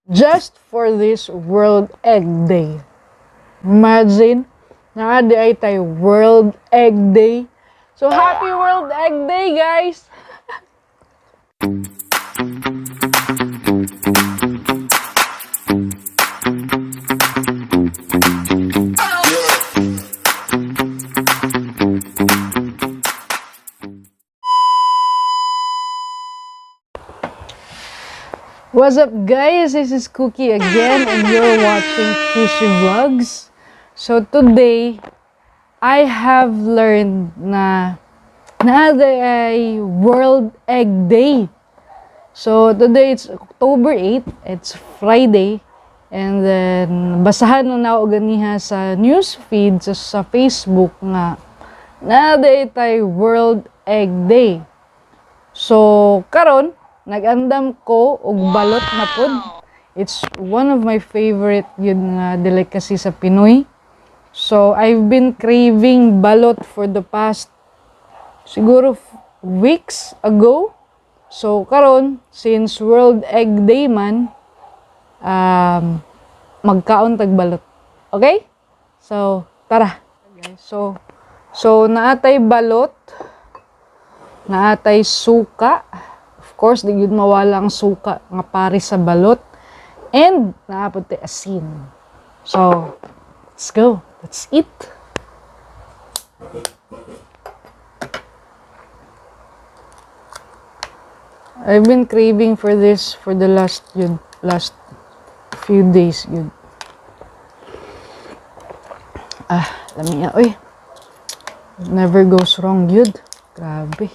Just for this World Egg Day. Imagine, naa diay tay World Egg Day. So happy World Egg Day, guys! What's up, guys? This is Cookie again and you're watching Kishi Vlogs. So today, I have learned na naa ay World Egg Day. So today it's October 8, it's Friday. And then basahan na nako ganiha sa news feed sa Facebook nga naa tay World Egg Day. So karon nag-andam ko og balot na pod. It's one of my favorite yun nga delicacy sa Pinoy. So I've been craving balot for the past siguro weeks ago. So karon, since World Egg Day man, magkaon tag balot. Okay? So tara. Guys, so naatay balot, naatay suka. Of course, di gyud mawala ang suka nga pare sa balot. And naa pod tay asin. So, let's go. Let's eat. I've been craving for this for the last few days yun. Ah, lami oy. Never goes wrong yun. Grabe.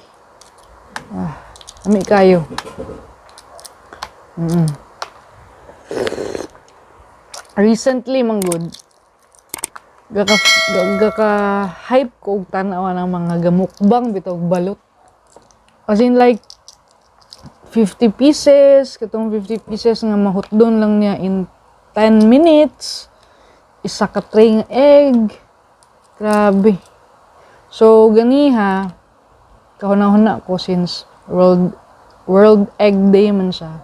Ah, lami kayo. Recently man gud, gaka hype ko og tan-aw ng mga gamukbang bitaw og balot. As in like 50 pieces, katong 50 pieces nga mahutdon lang niya in 10 minutes. Isa ka tray nga egg. Grabe. So ganiha kahuna-huna ko since World Egg Day man siya.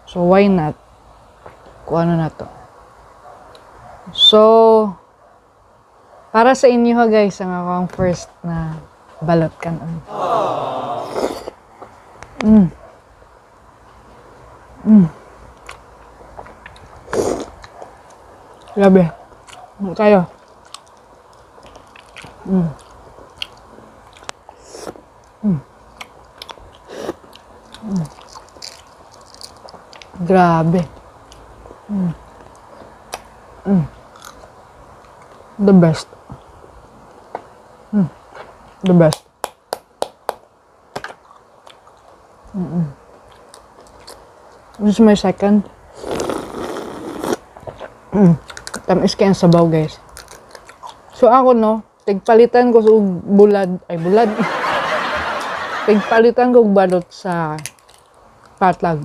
So why not? Kung ano na to. So para sa inyo ha guys, ang ako ang first na balot kanon. Grabe. Kayo. Grabe. The best. The best. This is my second. Tamis kay ang sabaw, guys. So ako no, tigpalitan ko sa bulad, ay bulad. Tigpalitan ko og balot sa Patag.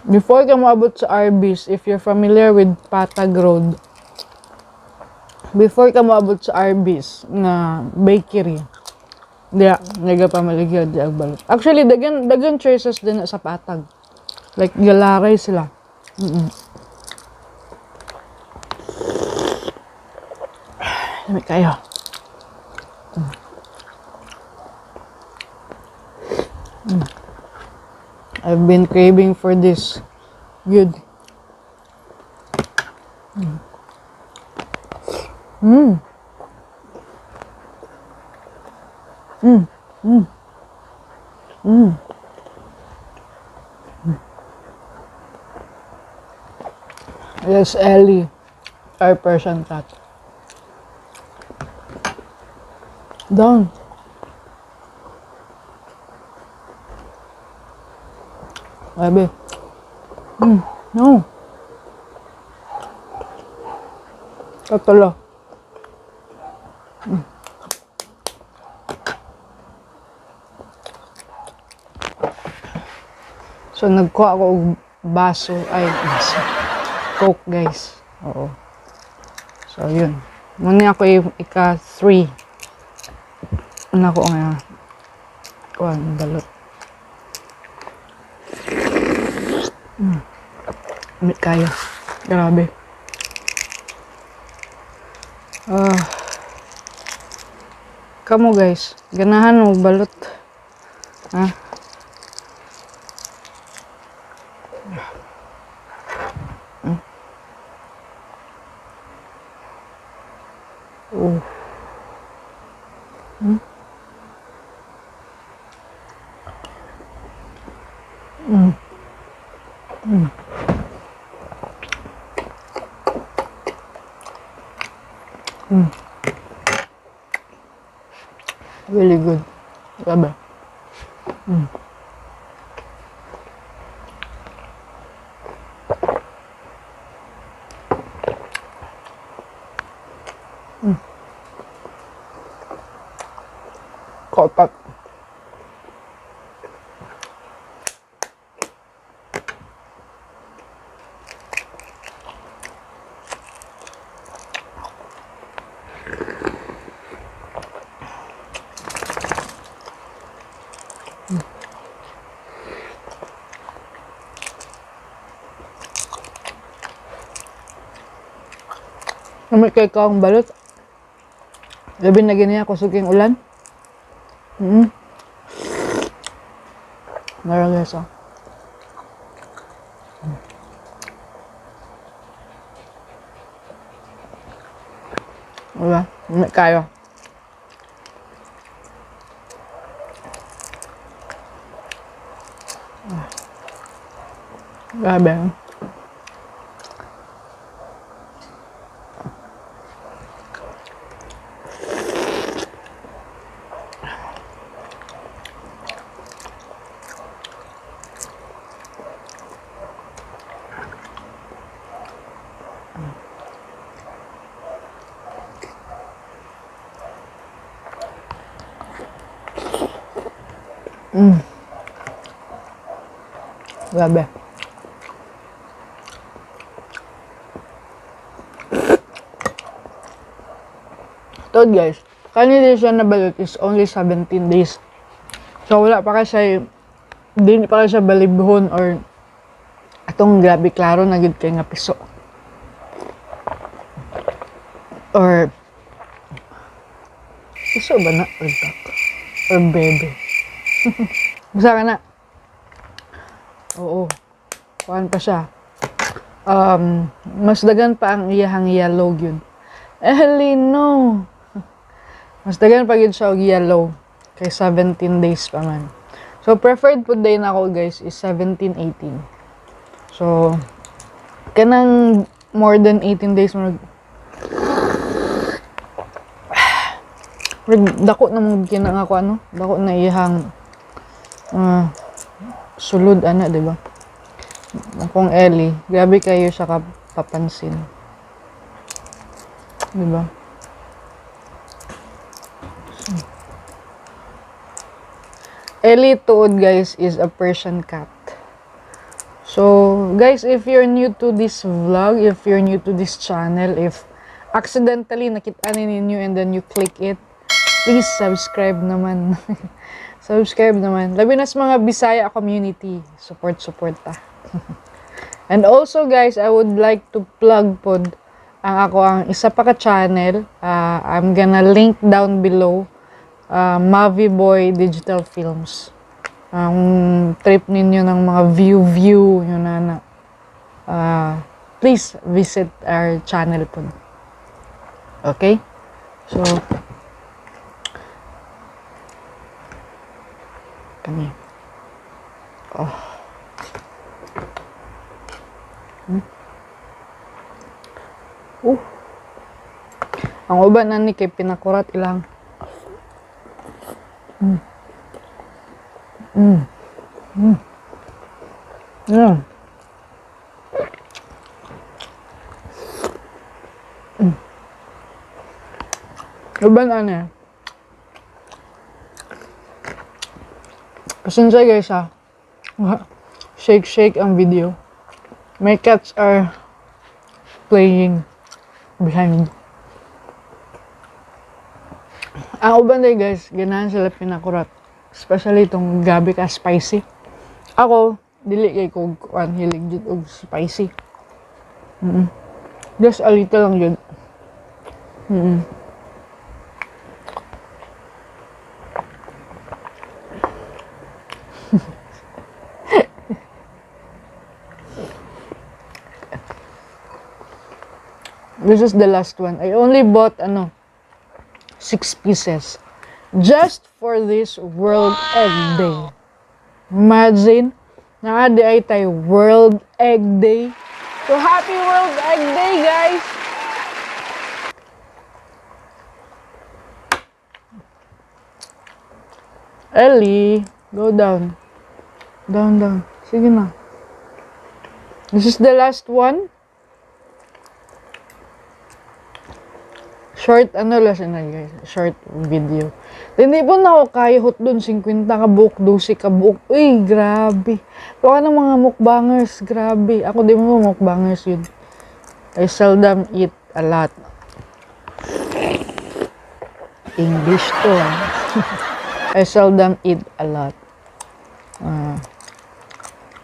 Before ka moabot sa Arby's, if you're familiar with Patag Road, before ka moabot sa Arby's nga bakery, diya, nagapamaligya diya og balot. Actually, dagan choices din sa Patag. Like, galaray sila. Lami kayo. I've been craving for this. Good. Yes, Ellie, our Persian cat. Down. Grabe. No. Katulo. So, nagkuha ako og baso, ay, baso. Coke, guys. Oo. So, yun. Muna ako yung ika-3. Una ko nga. Kuha, balot. Lami kaayo. Grabe. Ah. Kamo guys, ganahan mo balot. Ha? Oh. Really good. Grabe. Kopak. Lami kaayo kaong balot. Labi na gini ako suging ulan. Meron guys, oh. Diba? Lami kaayo. Ah. Grabe. Grabe. Tuod guys, kani din siya na balot is only 17 days. So wala pa kasi, di pa kasi siya balibhon or atong grabe klaro na gid kay nga piso. Or piso ba na? Or duck? Or bebe? Basta ka na. Oo. Kuan pa siya. Mas dagan pa ang iyahang yellow gyud. Ellie, no. Mas dagan pa gyud siya og yellow kay 17 days pa man. So preferred pud day nako guys is 17, 18. So kanang more than 18 days mo nag dako na mong kina nga ko ano, dako na iyang sulod ana, di ba? Akong Ellie, grabe kayo siya kapapansin. Di ba? So, Ellie tuod guys is a Persian cat. So, guys, if you're new to this vlog, if you're new to this channel, if accidentally nakita ninyo and then you click it, please subscribe naman. Subscribe naman. Labi na sa mga Bisaya community. Support, support ta. And also, guys, I would like to plug pod ang ako ang isa pa ka channel. I'm gonna link down below, Mavi Boy Digital Films. Ang trip ninyo ng mga view-view, yun na na. Please visit our channel po. Okay? So, kami. Oh. Ang uban na ni kay pinakurat ilang. Yeah. Uban ano eh. Pasensya guys ha. Shake shake ang video. My cats are playing behind. Ang uban day guys, ganahan sila pinakurat. Especially itong gabi ka spicy. Ako, dili kay ko kuan hilig jud og spicy. Just a little lang yun. This is the last one. I only bought ano, six pieces. Just for this World Egg Day. Imagine, naa diay tay World Egg Day. So happy World Egg Day, guys! Ellie, go down. Down, down. Sige na. This is the last one. Short ano lang siya na, guys. Short video. Hindi po na ako kaya hot dun. 50 ka buok, 12 ka buok. Uy, grabe. Pero ng mga mukbangers, grabe. Ako di mo mukbangers yun. I seldom eat a lot. English to ah. I seldom eat a lot. Ah.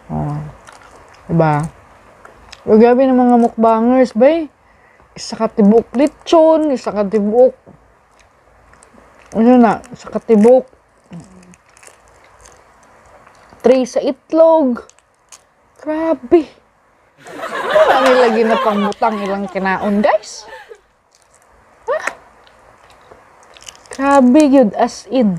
Oh. Diba? Pero grabe ng mga mukbangers, bay. Isa ka tibuok lechon, isa ka tibuok ano na, isa ka tibuok tray sa itlog. Grabe. Wala nila ginapangutang ilang kinaon, guys. Ha? Grabe yun, as in.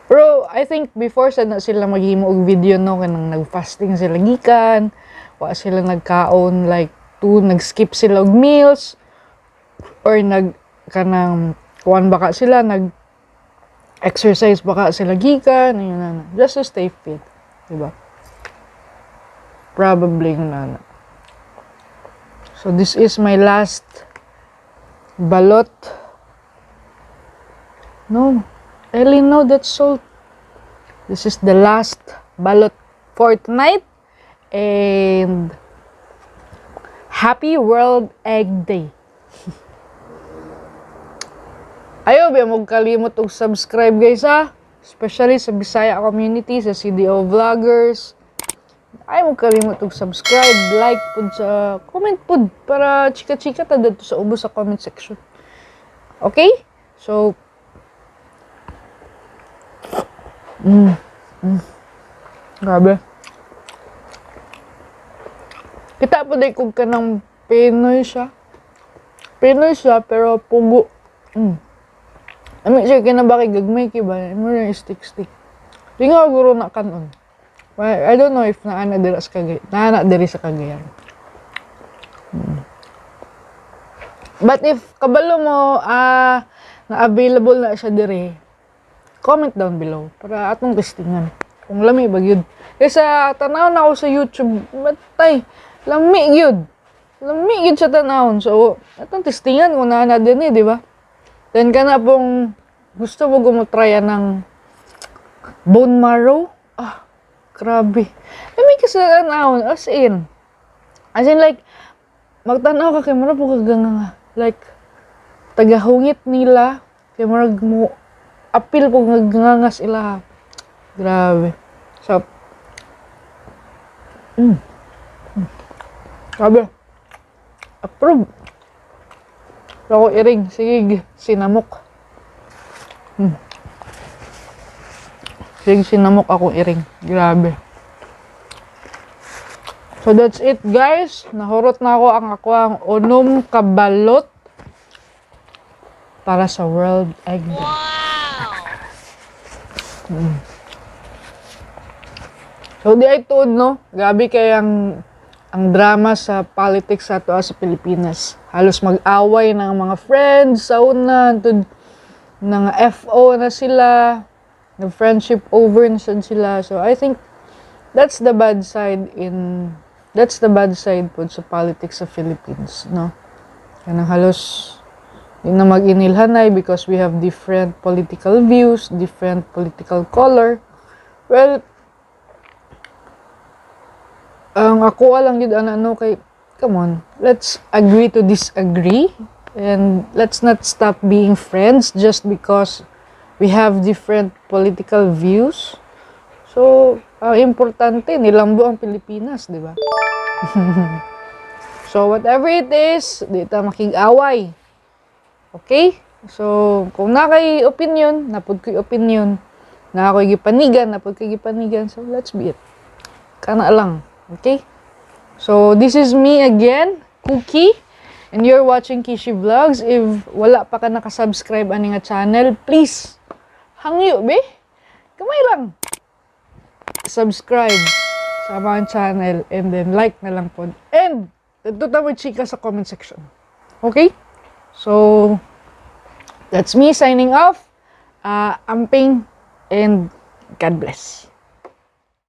Pero I think before sa na sila maghimo og video, no, kanang nag-fasting sila gikan, wa sila nagkaon like two, nag-skip sila og meals or nag kanang kuan baka sila, nag exercise baka sila gikan, yun na, just to stay fit, di ba? Probably yun na. So this is my last balot. No, Ellie, no, that's salt. This is the last balot for tonight. And happy World Egg Day. Ayaw ba mo kalimot og subscribe, guys, ha? Especially sa Bisaya community, sa CDO vloggers. Ayaw mo kalimot og subscribe, like pud sa comment pud para chika-chika ta didto sa ubos sa comment section. Okay? So Grabe. Kita po di kung kanang Pinoy siya. Pinoy siya pero pugo. Ami siya kinabaki gagmay kay ba? Mo rin stick stick. Di nga guro na kanon. Well, I don't know if naana dira sa Cagayan. Naana diri sa Cagayan. But if kabalo mo na available na siya diri, comment down below para atong testingan. Kung lami ba gyud. Kaysa tanaw na ako sa YouTube, matay, lami gyud. Lami gyud sa tanawon. So, atong testingan kung naa na din eh, di ba? Then kana pong gusto mo gumutry ng bone marrow. Ah, grabe. Lami kasi sa tanawon, as in. As in like, magtanaw ka kay murag po ka nga. Like, tagahungit nila, kay murag mo, apil po nga ngangas ila. Grabe. So, Grabe. Approve. Ako iring, sige, sinamok. Sige, sinamok ako iring. Grabe. So that's it, guys. Nahurot na ako ang unom kabalot para sa World Egg Day. So di ay tuod, no. Grabe kay ang drama sa politics sa ato sa Pilipinas. Halos mag-away ng mga friends sa una tud ng FO na sila, the friendship over na sad sila. So I think that's the bad side po sa politics sa Philippines, no? Kanang halos di na mag-inilhanay because we have different political views, different political color. Well, ang ako lang yun ano, ano kay come on, let's agree to disagree and let's not stop being friends just because we have different political views. So, Ang importante, nilambo ang Pilipinas, di ba? So, whatever it is, di ta makig-away. Okay? So, kung naa kay opinion, naa pod ko'y opinion, naa ko'y gipanigan, naa pod ko'y gipanigan, so let's be it. Kana lang. Okay? So, this is me again, Cookie, and you're watching Kishi Vlogs. If wala pa ka nakasubscribe ani nga channel, please, hangyo, be. Kamay lang. Subscribe sa among channel and then like na lang po. And, dito mo chika sa comment section. Okay? So, that's me signing off. Amping and God bless.